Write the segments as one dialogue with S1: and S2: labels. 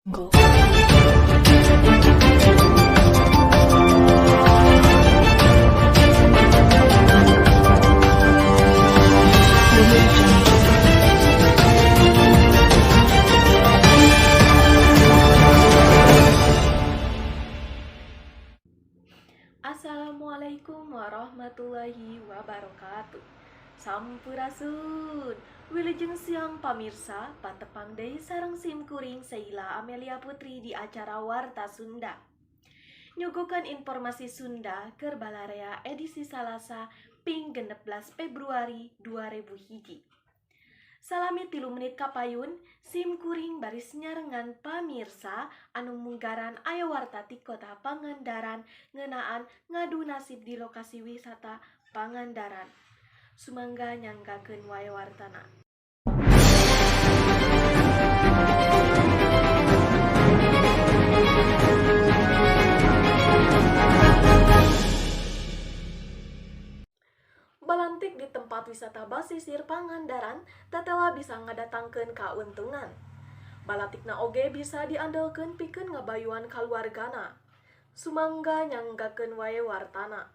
S1: Jungle.
S2: Assalamualaikum warahmatullahi wabarakatuh. Sampurasun. Wilujeng siang pamirsa, patepang deui sareng sim kuring Sheila Amelia Putri di acara Warta Sunda. Nyuguhkeun informasi Sunda keur balarea edisi Salasa ping 16 Februari 2001. Salami 3 menit kapayun, sim kuring baris nyarengan pamirsa anu munggaran aya warta ti Kota Pangandaran ngeunaan ngadu nasib di lokasi wisata Pangandaran. Sumangga nyanggakeun wae wartana. Balantik di tempat wisata basisir Pangandaran tetela bisa ngadatangkeun kauntungan. Balatikna oge bisa diandelkeun pikeun ngabayuan kaluargana. Sumangga nyanggakeun wae wartana.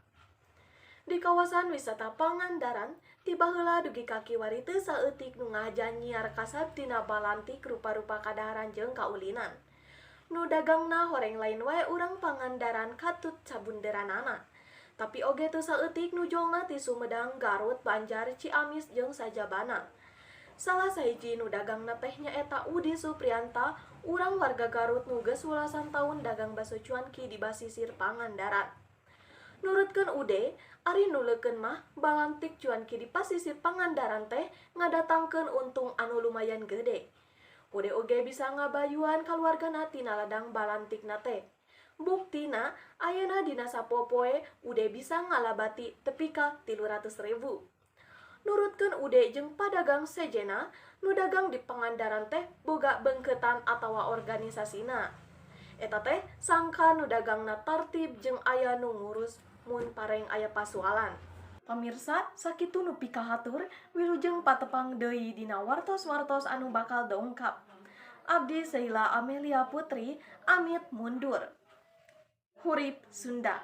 S2: Di kawasan wisata Pangandaran, ti baheula dugi ka kiwari teu saeutik nu ngahaja nyiar kasab tina balantik rupa-rupa kadaharan jeung kaulinan. Nu dagangna horeng lain wae urang Pangandaran katut sabunderanana. Tapi oge teu saeutik nu jolna ti Sumedang, Garut, Banjar, Ciamis jeung sajabana. Salah sahiji nu dagangna teh nyaeta Udi Suprianta, urang warga Garut nu geus welasan taun dagang baso cuanki di basisir Pangandaran. Nurutkeun Ude, ari nuleukeun mah balantik cuanki di pasisir Pangandaran teh ngadatangkeun untung anu lumayan gede. Ude oge bisa ngabayuan kaluargana tina ladang balantikna teh. Buktina, ayeuna dina sapopoe Ude bisa ngalabati tepi ka 300 ribu. Nurutkeun Ude jeung padagang sejenna, nu dagang di Pangandaran teh boga beungkeutan atawa organisasina. Eta teh sangkan nu dagangna tartib jeung aya nu ngurus mun pareng aya pasualan. Pamirsa, sakitu nu pikahatur, wilujeng patepang deui dina wartos-wartos anu bakal dongkap. Abdi Sheila Amelia Putri, amit mundur. Hurip Sunda.